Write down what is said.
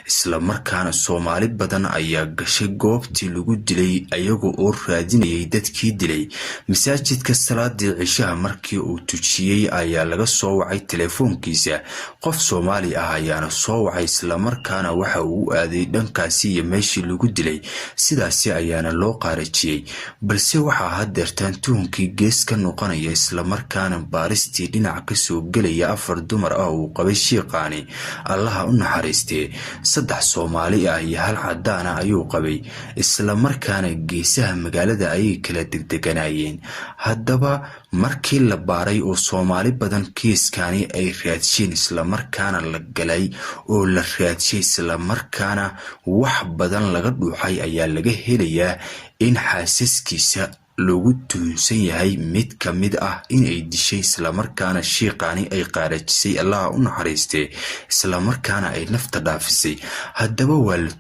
Islamarkaana Soomaali badan ayaa gashay goobtii lagu dilay, ayaga oo raadinayay dadkii dilay. Masaajidka salaadii cishaha markii uu tujiyey ayaa laga soo wacay teleefoonkiisa. Qof Soomaali ah ayaana soo wacay, islamarkaana waxa uu u aaday dhankaasi iyo meeshii lagu dilay. Sidaasi ayaana loo qaarajiyey. Balse waxaa hadeertaan tuhunkii gees ka noqonaya, islamarkaana baaristii dhinac kasoo gelaya, afar dumar ah uu qabay shiiqaani, Allaha u naxariistee. Saddex Soomaali ah iyo hal cadaana ayuu qabay, islamarkaana geesaha magaalada ayay kala degdeganaayeen. Haddaba markii la baaray oo Soomaali badan kiiskani ay raadsheen, islamarkaana la galay oo la raadshay, islamarkaana wax badan laga dhuuxay, ayaa laga helayaa in xaasaskiisa loogu tuhunsan yahay mid ka mid ah inay dishay, islamarkaana shiiqaani ay qaarajisay, Allaha u naxariistee, islamarkaana ay nafta dhaafisay. Haddaba waa la